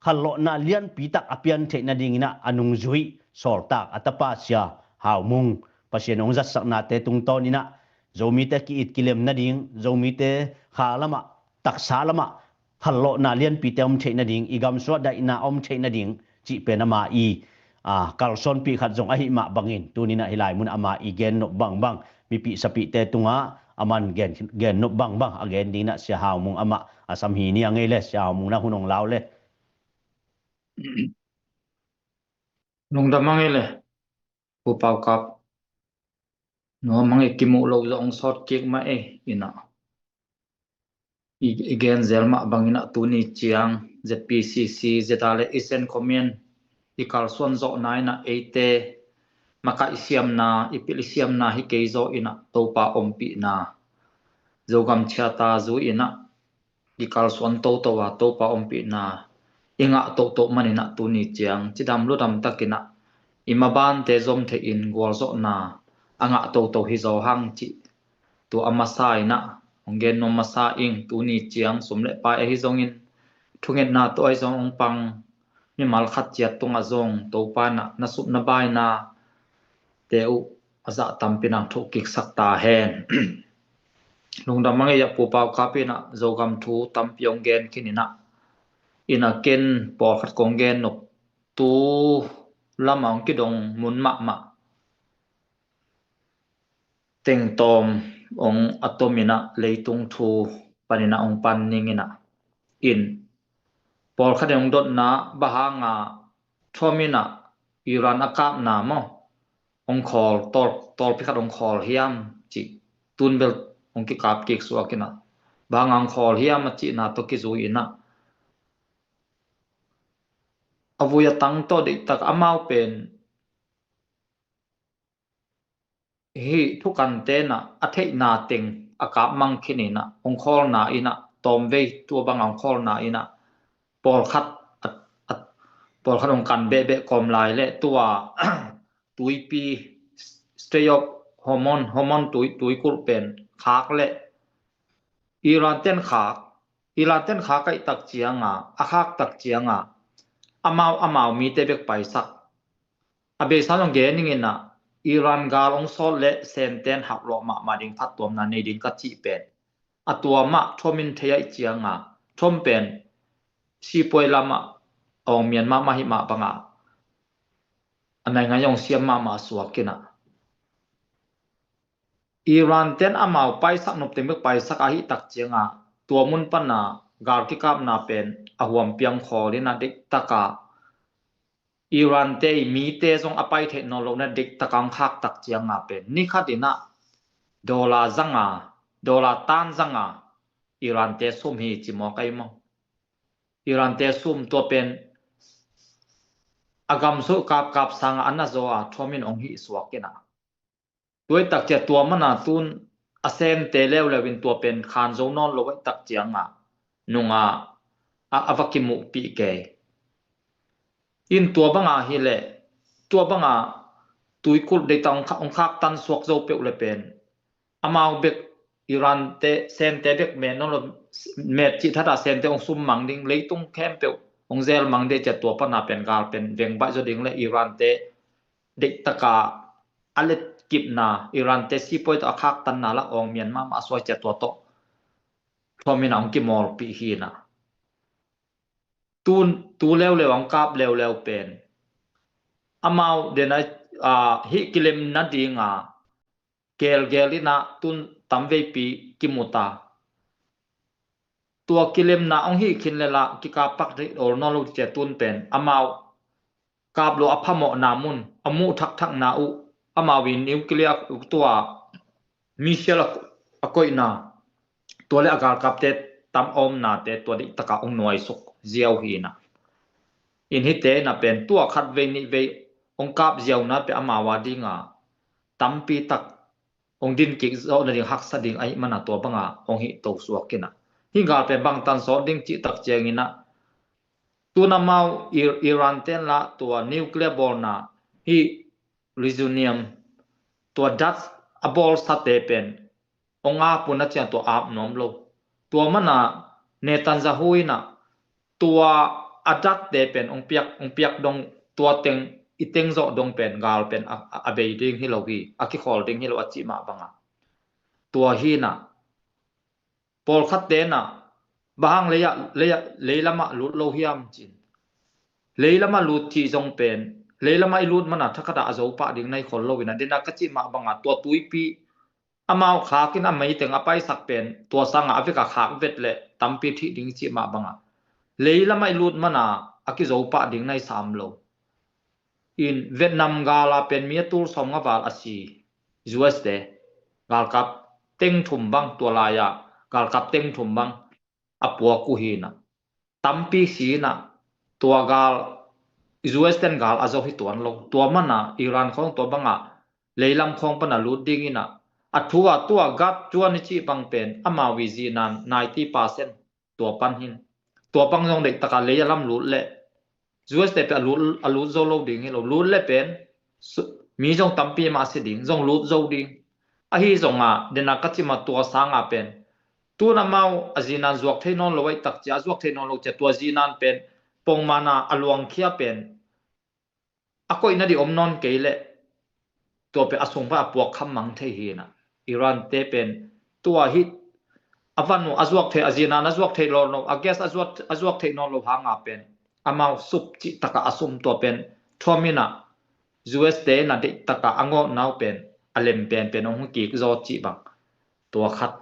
khanlawhna lianpi tak a pian theih nadinginah a nungzui sawltak a tapa Sia Hau Mung Pasian ong zatsaknate tungtawninah Zomite ki-it kilem nading, Zomite kha lamah, taksa lamah hallawhna lianpite om theih nading, i gamsua daihna om theih nading cih pen ama i, a, kalsuanpih khat zong ahi mah bangin, tuninah hih lai mun ama i gennop bangbang, mipih sapihte tungah aman gen, gennop bangbang a gen dinginah Sia Hau Mung amah a sam hi ni a ngei le, Sia Hau Mung na hun hong lau le. Lungdam a ngei le. Pu Pau Kap. No, mang i kimuh loh zong sawt kik mah ei, inah. I, i gen zel mah banginah tuni ciang Z P C C, Z R le Eastern Command i kalsuan zawhna inah eite makaih siamna, i pilh siamna hi kei zaw inah Topa ompihna. Zogam Charter zui inah i kalsuan toto a Topa ompihna i ngah toto maninah tuni ciang cidam ludam takinah i mabante zom theihin gualzawhna a ngah toto hi zaw hang cih tua a masa inah hong gen nuam masa ing. Tuni ciang sum le pai ahi zongin thungetna tawh ahi zong hong pang mimal khat ciat tungah zong Topa inah na sup na baina te uh a zah tampi nang thuh kiksak ta hen. Lungdam a ngei ah Pu Pau Kap inah Zogam thu tampi hong gen khin inah, inah ken pawlkhat kong gen nop tu lamah hong kidong mun mahmah tengtawm hong a tom inah leitung thu paninah hong pan ning inah, in pawlkhat in hong dotna bang hanga Trump inah Iran a kapna maw hong khawl, tawl, tawlpi khat hong khawl hiam cih, tun bel hong kikap kik suak inah bang hanga hong khawl hiam a cihna tawh kizui inah a vui a tang tawh deihtak amau pen hih thukante inah a theihna teng a kap mang khin inah hong khawlna inah tawmvei tua banga hong khawlna inah pawlkhat a, a, pawlkhat hong kan behbeh kawm lai le tua tuipi Strait of Hormuz, Hormuz tui, tuikulh pen khak le Iran ten khak, Iran ten khak ahih tak cianga, a khak tak cianga amau, amau mite bek paisak. A beisa zong gen ning inah Iran gal hong sawt le Senten hauhlawh mahmah ding phattuamna nei ding ka cih pen a tua mah Trump in thei ahih cianga Trump pen sipuai lamah awng mian mahmah hih mah banga a naingai hong siam mahmah suak inah Iran ten amau paisak nop teng bek paisak ahih tak cianga tua mun pana gal kikapna pen a huam piang khawl inah deihtaka Iran te i mite zong a pai theih nawn loh na deihtaka hong khak tak cianga pen ni khat inah dollar zanga, dollar tan zanga Iran te sum hi ci mawk ahi maw? Iran te sum tua pen a gamsuk kapkap sanga a na zaw a Trump in hong hih suak inah. Tua ahih tak ciang tua mana tun a Sente leuleu in tua pen khan zo nawn lo ahih tak cianga nunga a, a va kimuhpih kei. In tua banga hileh tua banga tuikulh deita hong kha-, hong khaktan suak zo peuh le pen amau bek Iran te, Sente bek met nawn lo, met cih thata Sente hong sum mang ding, leitung khempeuh hong zel mang ding ciah tua pana pen gal pen veng baih zaw ding le Iran te deihtaka a letkipna, Iran te sipuai tawh a khaktanna la awng mian mahmah a suai ciah tua tawh Trump in a hong kimawlpih hi inah. Tun, tu leuleu hong kap leuleu pen amau dena, ah, hih kilem nadinga gelgel inah tun tamveipi kimuta. Tua kilemna hong hih khin le lah kikappak rih awl nawn lo ciah tun pen amau kap lo a phamawhna mun a muh thakthakna uh amau in nuclear tua missile a, a koihna tua le a galkapte tam a omnate tua deihtaka hong nuaisuk ziau hi inah. In hihte inah pen tua khat vei nih vei hong kap ziauna pen amau a dinga tampi tak hong din kik zawh nading haksa ding ahih mana tua banga hong hih to suak inah. Hih gal pen bangtan sawt ding cih tak ciang inah tun amau Ir-, Iran ten lah tua nuclear bawlna hih uranium tua dust a bawlsate pen hong ap un a ciang tua ap nuam lo. Tua mana Netanyahu inah tua a datte pen hong piak, hong piak dong tua teng i teng zawh dong pen gal pen a, a, a bei ding hi lo hi, a kikhawl ding hi lo a cih mah banga. Tua hinah pawlkhat tenah bang hang leiah, leiah, leilamah lut lo hiam cin. Leilamah lut cih zong pen, leilamah i lut mana thakhatah a zo pah ding nai khol lo inah, dena ka cih mah bangah tua tuipi amau khakin a meiteng a paisak pen tua sangah a vekah khak vet leh tampi thih ding cih mah bangah leilamah i lut mana a kizo pah ding nai sam lo. In Vietnam gala pen mi a tul sawmnga val a si, U S te galkap teng thum bang, tua lai-ah galkap teng thum bang a puak uh hinah, tampi si inah, tua gal, U S ten gal a zo hi tuan lo. Tua mana Iran khawng tua bangah leilam khawng pana lut ding inah, a thu ah tua gat tuan i cih bang pen amau i zinan ninety percent tua pan hin, tua pan zong deihtaka lei a lam lut leh U S te pen a lut, a lut zo lo ding hi lo. Lut leh pen mi zong tampi mah a si ding, zong lut zo ding. Ahi zongah dena ka cih mah tua sangah pen tun amau a zinan zuak thei nawn lo, aih tak cia a zuak thei nawn lo cia, tua zinan pen pongmana a luangkhia pen a koihna dih om nawn kei leh tua pen a sung pan a puak kham mang thei hinah. Iran te pen tua hi a van uh a zuak thei, a zinan a zuak thei nawn lo, a gas a zuak, a zuak thei nawn lo hanga pen amau sup cih takah a sum, tua pen Trump inah U S te inah deihtaka a ngawhna uh pen a lem penpen hong kik zaw cih bang. Tua khat,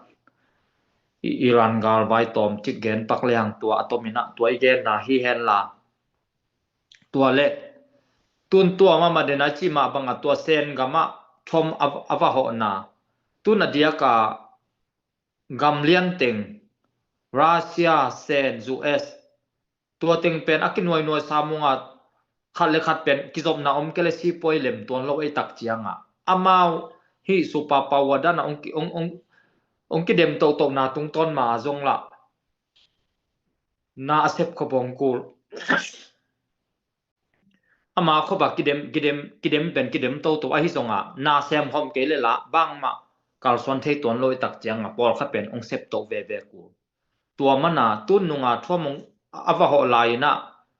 Iran gal vai tawm cik gen pak lehang tua a tom inah tua i genna hi henla. Tua leh tun tua mahmah dena i cih mah bangah tua Sen gamah Trump a, a va hawhna, tun a diaka gam lianteng, Russia, Sen, U S, tua teng pen a kinuainuai sa mungah khat le khat pen kizopna om kei leh sipuai lem tuan lo, aih tak ciangah amau hih super power danah hong ki, hong, hong, hong kidem tohtohna tungtawn mah zong lah na a sep khop hong kul. Ama khop a kidem, kidem, kidem pen kidem toto ahi zongah na sem khawm kei leh lah bangmah kalsuan thei tuan lo, aih tak ciangah pawlkhat pen hong sep toh veve kul. Tua mana tun nunga Trump a va hawh lai inah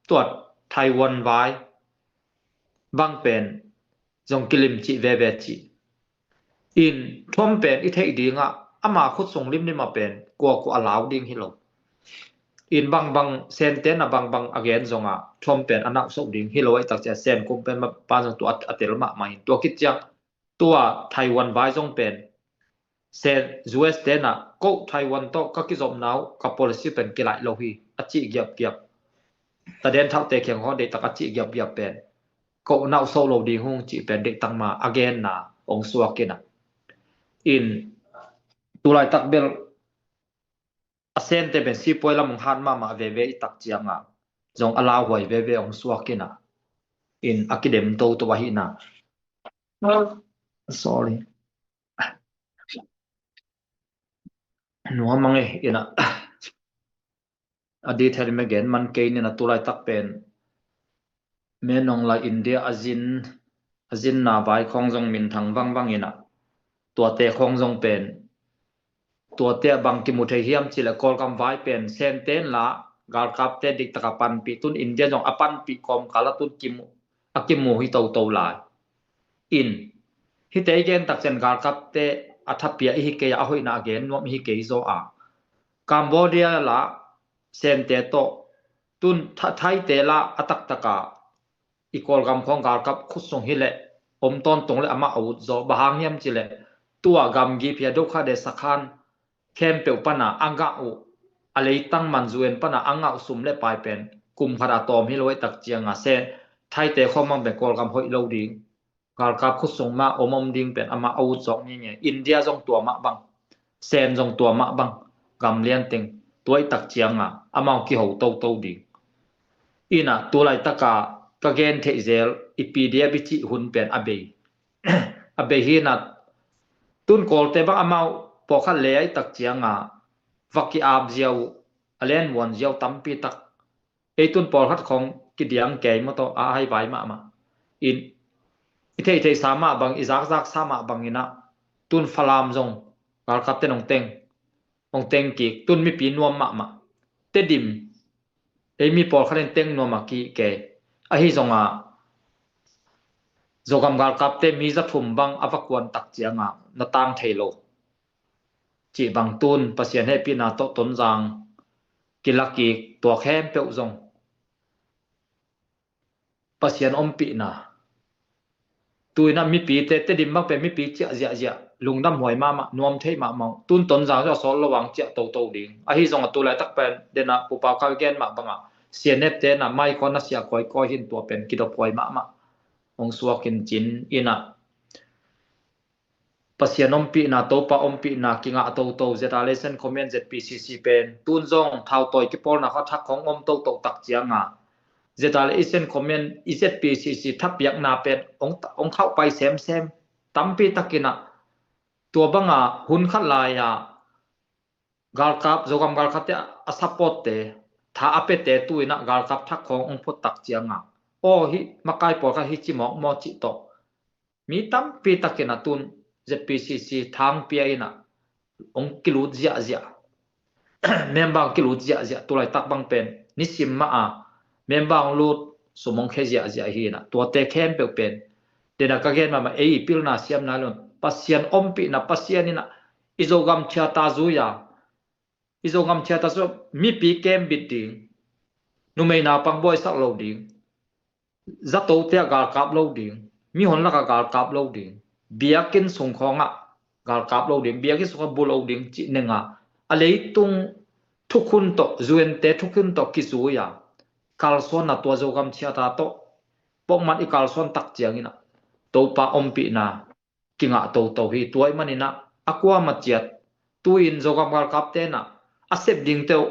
tua Taiwan vai bang pen zong kilim cih veve cih. In Trump pen i theih dingah ama khut sung limlim a pen kuakua a lau ding hi lo. In bangbang Sen tenah bangbang a gen zongah Trump pen a nauhsoh ding hi lo, aih tak ciah Sen kum pen pan zong tua a tel mahmah in, tua khit ciang tua Taiwan vai zong pen Sen, U S tenah ko Taiwan tawh ka kizopna uh, ka policy pen kilaih lo hi a cih giapgiap. Taden thaute kiang haw deihtak a cih giapgiap pen ko nauhsoh lo ding hung cih pen deihtak ma a genna hong suak inah. In tulaitak bel a Sente pen sipuai lam hong hat mahmah veve, aih tak ciangah zong a lauhuai veve hong suak inah. In a kidem toto ahihna. Sorry. Nuam mang e, inah. A detail me gen man kei ninah, tulaitak pen Menong lai India a zin, a zinna vai khawng zong minthang vangvang inah. Tuate khawng zong pen tuate bang kimu thei hiam cih leh Kawlgam vai pen Sente in lah galkapte diktaka panpih, tun India zong a panpih kawmkal a tun kimu, a kimu hi toto lai. In hihte i gen tak ciang galkapte a thapia ihi kei a, a hoihna a gen nuam ihi kei zaw a. Cambodia lah Sente tawh, tun Tha-, Thaite lah a taktaka i Kawlgam khawng galkap khut sung hileh om tawntung leh amah a ut zaw. Bang hang hiam cih leh tua gamgi phia dokha de sakhan khempeuh pana a ngah uh, a leitang man U N pana a ngah uh sum le pai pen kum khat a tawm hi lo, aih tak ciangah Sen, Thaite khawng mang pen Kawlgam hoih lo ding, galkap khut sung mah om om ding pen amah a ut zawk ngiangian. India zong tua mah bang, Sen zong tua mah bang, gam lianteng tua, aih tak ciangah amau kiho toto ding. Inah tulaitaka ka gen theih zel i P D F i cih hun pen a bei, a bei hinah. Tun Kawlte bang amau pawlkhat le, aih tak ciangah va ki-ap ziau, a lenvuan ziau tampi tak. Ei tun pawlkhat khawng kidiang kei maw tawh a haivai mahmah. In i theihtheih sa mah bang, i zakzak sa mah bang inah tun Falam zong galkapte nong teng, nong teng kik, tun mipi nuam mahmah. Tedim, ei mi pawlkhat in teng nuam a kih kei. Ahi zongah Zogam galkapte mi za thum bang a va kuan tak ciangah na tang thei lo. cih bang tun Pasian hehpihna tawh Tonzang kilakik tua khempeuh zong Pasian ompihna. Tu-in ah mipite, Tedim bang pen mipi ciah ziahziah, lungdam huai mahmah, nuam thei mahmah uh. Tun Tonzang zong a sawt lo ang ciah toto ding. Ahi zong a tu laitak pen, den ah Pu Pau Kal gen mah bangah, sianep te na mai khawn a siah kawikawi hin tua pen kidop huai mahmah. Hong suak in cin in ah Pasian ompihna, Topa ompihna kingah toto, Z R A Asian Command, Z P C C pen tun zong thautawi kipawlna kha thak hong om toto tak cianga, Z R A Asian Command, i Z P C C thapiakna pen hong, hong khauh pai semsem. Tampi takin ah tua banga hun khat lai-a galkap, Zogam galkapte a support te, tha a pete tu-in ah galkap thak khawng hong phut tak cianga, aw, hih makai pawlkhat hih ci mawkmawk cih tawh mi tampi takin ah tun Z P C C thang pia in ah hong kilut ziahziah. Member hong kilut ziahziah, tu laitak bang pen nisim mah a member hong lut, sum hong khia ziahziah hi in ah, tuate khempeuh pen den ah ka gen mahmah, ei pilna siamna lun Pasian ompihna, Pasian in ah i Zogam Charter zui-a, i Zogam Charter zui, mipi kembit ding, numei naupang buaisak lo ding, zatote ah galkap lo ding, mihon lakah galkap lo ding, biakinn sung khawngah galkap lo ding, biakinn sungah bu lo ding cih nenga, a leitung thukhun tawh, U N te thukhun tawh kizui-a kalsuanna, tua Zogam Charter tawh pawkman i kalsuan tak ciangin ah Topa ompihna kingah toto hi. Tua ahih manin ah a kuamah ciat, tu-in Zogam galkapte in ah a sep dingte uh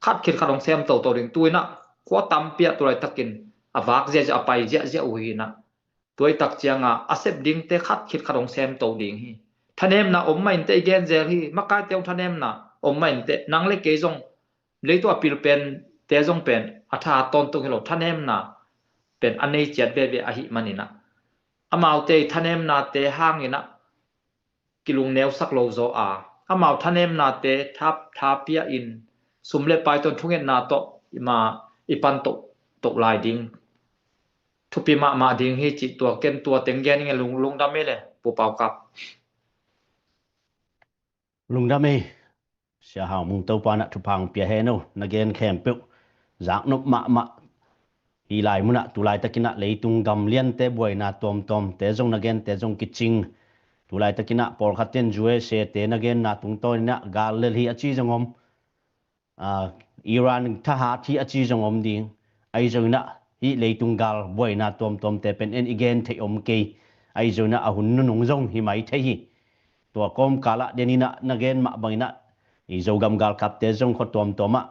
khat khit khat hong sem toto ding. Tu-in ah khua tampi ah tu laitakin a vak ziahziah, a pai ziahziah uh hi in ah, tua i tak cianga a sep dingte khat khit khat hong sem to ding hi. Thanemna om mah inteh, i gen zel hi, makaite hong thanemna om mah inteh. Nang le kei zong, leitung a pil pente zong pen a tha tawntung hi lo, thanemna pen a nei ciat veve ahih manin ah, amaute i thanemnate hangin ah kilungneusak lo zaw a, amau thanemnate tha, tha pia in, sum le pai tawh, thungetna tawh, ima i pan toh, toh lai ding thupi mahmah ding hi cih tua ken tua teng gen ing e. Lung, lungdam hi le, Pu Pau Kap. Lungdam hi. Sia Hau Mung, Topa in ah thupha hong pia hen o, na gen khempeuh zaknop mahmah. Hih lai munah tu laitakin ah leitung gam liante buaina tuamtuamte zong, na gente zong kicing. Tu laitakin ah pawlkhat ten U S A te na genna tungtawnin ah gal lel hi a ci zong om, ah, Iran thahat hi a ci zong om ding. Ahi zongin ah hih leitung gal buaina tuamtuamte pen en i gen theih om kei. Ahi zongin ah a hun nunung zong hi mai thei hi. Tua kawmkal ah denin ah na gen mah bangin ah i Zogam galkapte zong khua tuamtuam ah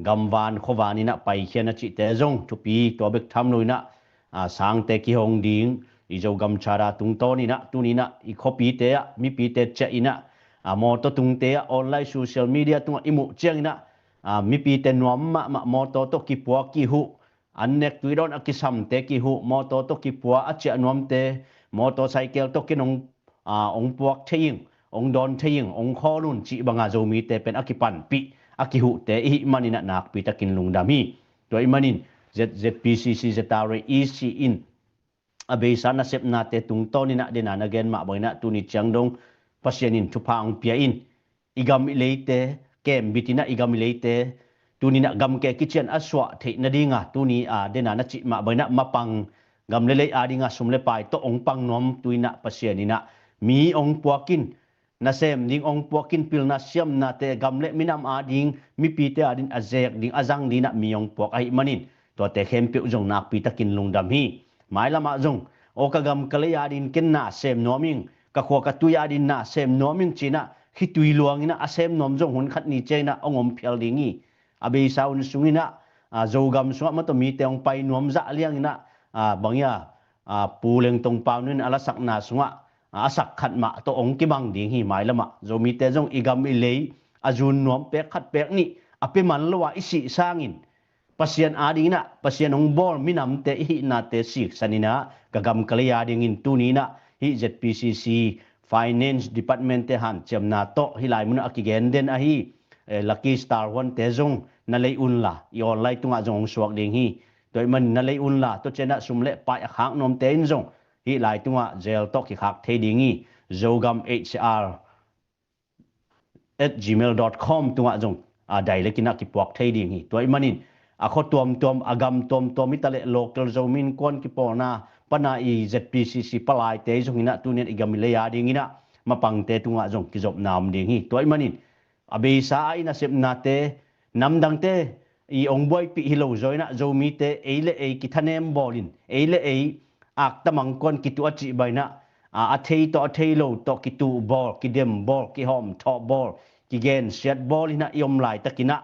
gamvan khuavan in ah paikhia na cihte zong thupi. Tua bek tham loin ah, a, sangte kihong ding, i Zogam Charter tungtawnin ah, tunin ah i khuapite ah mipite ciah in ah, a, mawtaw tungte ah, online social media tungah i muh ciangin ah, a, mipite nuam mahmah mawtaw tawh kipua kihuh, an nek tui dawn a kisamte kihuh, mawtaw tawh kipua a ciah nuamte, mawtaw cycle tawh kin hong, a, hong puak thei ing, hong dawn thei ing, hong khawl un cih banga Zomite pen a kipanpih, a kihuhte i hih manin ah nakpi takin lungdam hi. Tua ahih manin Z, Z P C C, Z R A E C in a beisa nasepnate tungtawnin ah, dena na gen mah bangin ah tuni ciang dong Pasian in thupha hong pia in, i gam i leite kembit in ah, i gam i leite tunin ah gamke kician a suah theih nadinga, tuni a dena na cih mah bangin ah mapang, gam le lei adinga sum le pai tawh hong pang nuam tu in ah Pasian in ah mi hong puak in, nasem ding hong puak in, pilna siamnate gam le minam ading, mipite adin a zek ding, a zang ding in ah mi hong puak ahih manin tuate khempeuh zong nakpi takin lungdam hi. Mailamah zong, aw, ka gam ka lei adin ken na sem nuam ing, ka khua ka tui adin na sem nuam ing ci-in ah khitui luangin ah a sem nuam zong hun khat ni ciangin ah hong om phial ding hi. A beisa hun sungin ah, a, Zogam sungah mawtaw mite hong pai nuam zah liangin ah, a, bang hia, a, Pu Lengtong Pau Nun a lasakna sungah, a, a sak khat mah tawh hong kibang ding hi. Mailamah Zomite zong i gam i lei a zun nuam pek khat pek nih a pia man lo a i sih sangin, Pasian adingin ah, Pasian hong bawl minamte i hihnate siksan in ah, ka gam ka lei adingin tuni in ah hih Z P C C Finance Department te hanciamna tawh hih lai munah a kigen den ahi, eh, Lucky Star huante zong na lei unla, i online tungah zong hong suak ding hi. Tua ahih manin na lei unla, tua ciangin ah sum le pai a khak nuamte in zong hih lai tungah Zelle tawh kikhak thei ding hi. Zogam H R at gmail dot com tungah zong a direct in a kipuak thei ding hi. Tua ahih manin a khua tuamtuam, a gam tuamtuam hi ta leh local Zomi Innkuan kipawlna pana i Z P C C palaite zong in a tuni in i gam i lei a ding in a mapangte tungah zong kizopna om ding hi. Tua ahih manin a beisa a i nasepnate namdangte i ong buaipih hi lo zaw in a Zomite ei le ei kithanem bawl in, ei le ei akta mangkuan kituh a cih bang in a, a, a thei tawh a thei lo tawh kituh bawl, kidem bawl, kihawm thawh bawl, kigensiat bawl in a i om laitak in a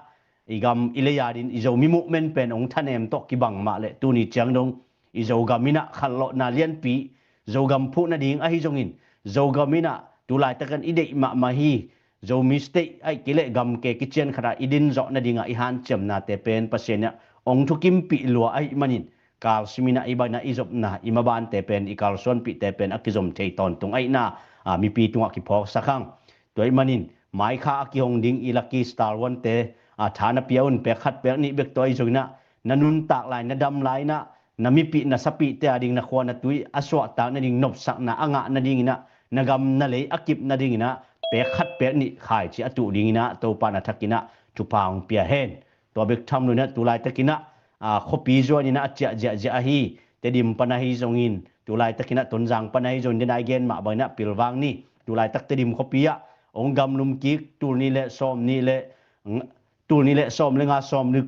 i gam i lei a ding i Zomi movement pen ong thanem tawh kibang mah leh tuni ciang dong i Zogam in a khanlawhna lianpi, Zogam phuh nading ahi zongin, Zogam in a tu laitak in i deih mahmah hi, Zomi state ahih kei leh gamke kician khat ah i din zawh nading a i hanciamnate pen Pasian in a ong thukimpih lua ahih manin, kalsim in a i bang in a i zopna, i mabante pen, i kalsuanpihte pen a kizom thei tawntung ahihna, a, mipi tungah kiphawksak hang. Tua ahih manin mai kha a kihong ding i Lucky Star One-te, a, tha na pia un, pek khat pek nih bek tawh ahi zong in a na nuntak lai, na dam lai in a na mipih na sapihte a ding, na khua na tui a suahtak nading nopsakna a ngah nading in a, na gam na lei a kip nading in a pek khat pek nih khaici a tuh ding in a Topa na thak in a thupha hong pia hen. Tua bek tham lo in a tu laitak in a, a, khuapi zuan in a a ciah ziahziah ahi, Tedim pan ahi zongin, tu laitak in a Tonzang pan ahi zongin, den a i gen mah bang in a pilvang ni. Tu laitak Tedim khuapi ah ong gamlum kik, tul nih le sawm nih le, tul nih le sawm le nga, sawm le,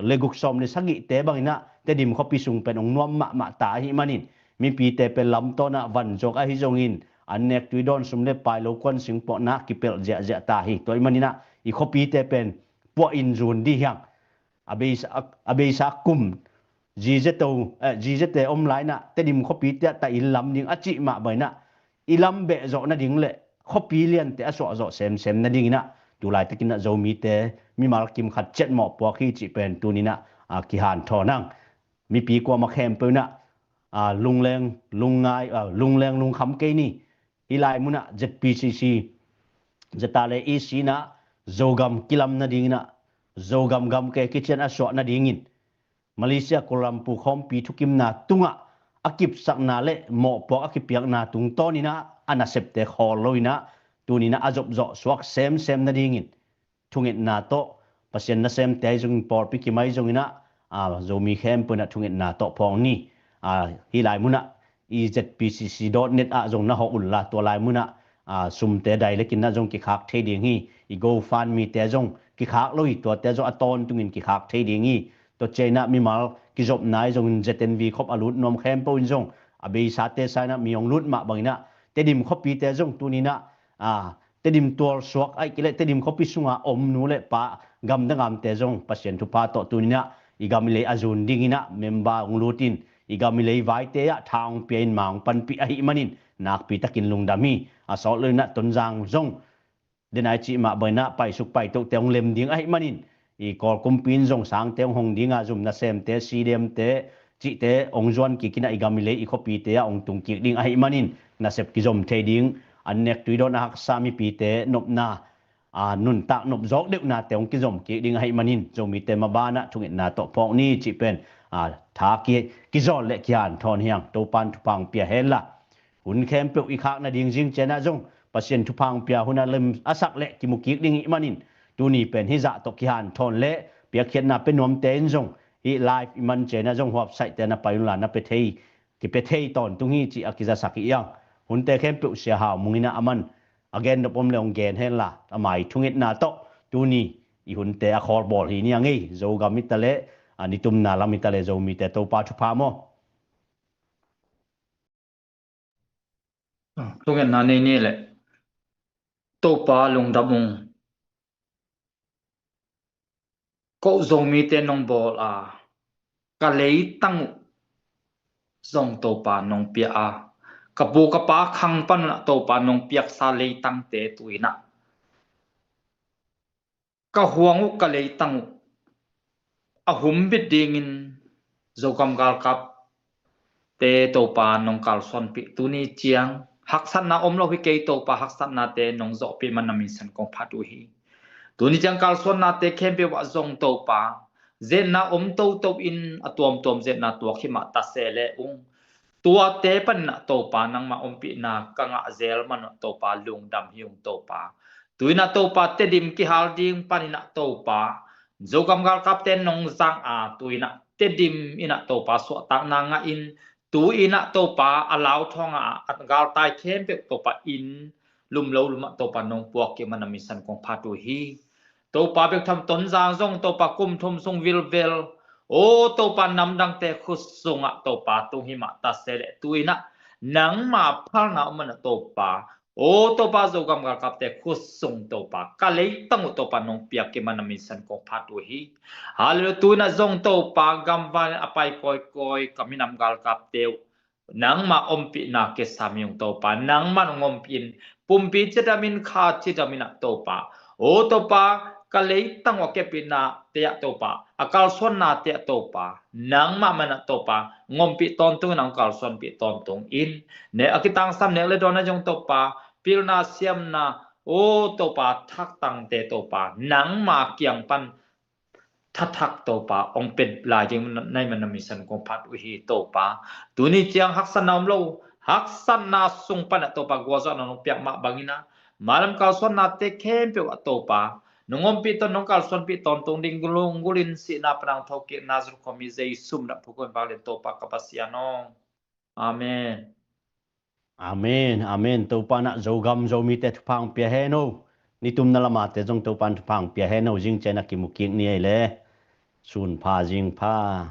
le guk, sawm le sagihte bang in a Tedim khuapi sung pen ong nuam mahmah ta ahih manin, mipite pen lamtawn ah van zuak ahi zongin, an nek tui dawn, sum le pai, lo kuan sing puakna kipelh ziahziah ta hi. Tua ahih manin a i khuapite pen puah in zun dih hi hang. A beisa, a beisa kum ziziate, eh, ziziate om lai in a Tedim khuapite ah ta in lam ding a cih mah bang in a i lam beh zawh nading le khuapi liante a suah zawh semsem nading in a tu laitak in a Zomite mimal kim khat ciat mawhpuak hi cih pen tuni in a, a, kihanthawn hang. Mipi kuamah khempeuh in a, a, lungleng, lungngai, a, lungleng lungkham kei ni. Hih lai mun ah Z P C C, zeta le i sin ah Zogam kilam nading in a, Zogam gamke kician a suah nading in Malaysia Kuala Lumpur khawmpi thukimna tungah a kipsakna le mawhpuak a kipiakna tungtawn in a, a nasepte khawl lo in a, tuni in a a zopzawh suak semsem nading in thungetna tawh, Pasian nasemte ahi zongin, pawlpi kim ahi zongin a, a, Zomi khempeuh in a thungetna tawh phawk ni. A, hih lai mun ah i Z P C C dot net ah zong na hawh un la, tua lai mun ah, a, sumte direct in a zong kikhak thei ding hi. I GoFundMe-te zong kikhak lo hi, tuate zong a tawntungin kikhak thei ding hi. Tua ciang in a mimal kizopna ahi zongin Z N V khop a lut nuam khempeuh in zong a beisate sa in a mi hong lut mah bang in a Tedim khuapite zong tuni in a, a, Tedim tualsuak ahih kei leh Tedim khuapi sunga om nu le pa, gamdang gamte zong Pasian thupha tawh tuni in a i gam i lei a zun ding in a member hong lut in, i gam i lei vaite ah tha hong pia in, ma hong panpih ahih manin nakpi takin lungdam hi. A sawt lo in a Tonzang zong den a i cih mah bang in a paisuk paitohte hong lem ding ahih manin, i Kawl kumpi in zong sangte hong hong ding a, zum nasemte, C D M-te cihte hong zuan kik in a i gam i lei i khuapite ah hong tung kik ding ahih manin nasep kizom thei ding, an nek tui dawn a haksa mipite nopna, a, nuntak nop zawk deuhnate hong kizom kik ding ahih manin Zomite maban ah thungetna tawh phawk ni cih pen, a, tha ki, kizawl le kihanthawn hi hang. Topa'n thupha hong pia hen la. Hun khempeuh i khak nading zing ciang ah zong Pasian thupha hong pia hun a lem a sak le kimu kik ding ahih manin, tuni pen hih zah tawh kihanthawn le piakkhiatna pia nuamte in zong hih live i man ciang ah zong huapsaihte na pai un la, na pia thei, kipia thei tawntung hi cih a kizasak hi hang. Hunte khempeuh Sia Hau Mung in a aman a gen nop om le hong gen hen la, ama i thungetna tawh tuni i hunte a khawlbawl hi ni a ngei. Zogam hi ta leh, a, nitumna lam hi ta leh Zomite Topa thupha maw. Thungetna nei ni leh. Topa lungdam ung. Ko Zomite nong bawl a, ka leitang uh zong Topa nong pia a, ka pu ka pa khang pan un ah Topa nong piaksa leitangte tu in ah ka huang uh, ka leitang uh a humbit dingin Zogam galkapte Topa nong kalsuanpih. Tuni ciang haksatna om lo hi kei Topa, haksatnate nong zawhpih man na min san kong phat uh hi. Tuni ciang kalsuannate khempeuh ah zong Topa, zetna om toto in a tuamtuam zetna tuak hi mah ta se le ung, tuate panin ah Topa nangmah ompihna ka ngah zel man un ah Topa lungdam hi ung Topa. Tu-in ah Topa Tedim kihal ding panin ah Topa Zogam galkapte nong zang a, tu-in ah Tedim in ah Topa suahtakna ngah in, tu-in ah Topa a lauthawng a, a galtai khempeuh Topa inn lumlo lum ah Topa nong puak kik man a min san kong phat uh hi. Topa bek tham Tonzang zong Topa kum thum sung vilvel, o Topa namdangte khut sungah Topa tung hi mah ta se leh tu-in ah nangma phalna om man ah Topa, o Topa Zogam galkapte khut sung Topa ka leitang uh Topa nong piak kik man a min san kong phat uh hi. Halleluia. Tu-in ah zong Topa gamvang a pai kawikawi ka minam galkapte uh nangma ompihna kisa mi ung Topa, nangman hong ompih in, pumpi cidamin kha cidamin ah Topa, o Topa ka leitang uh a kepihna te ah Topa, a kalsuanna te ah Topa, nangmah man ah Topa hong ompih tawntung in, hong kalsuanpih tawntung in, ne a kitangsam nek le dawn ah zong Topa pilna siamna, o Topa thaktangte Topa nangma kiang pan thathak Topa hong pia lai ding na hi man a min san kong phat uh hi Topa. Tuni ciang haksatna om lo, haksatna sung pan ah Topa gualzawhna nong piak mah bangin ah, malam kalsuannate khempeuh ah Topa nong ompih tawn, nong kalsuanpih tawntung ding lunggulh in, sihna pan hong thokik Nazareth khuami Jesu min ah thupha kong pia hi Topa ka Pasian aw. Amen. Amen, amen. Topa in ah Zogam Zomite thupha hong pia hen aw. Nitumna lamate zong Topa in thupha hong pia hen aw. Zing ciang ah kimu kik ni ei le. Sun pha, zing pha.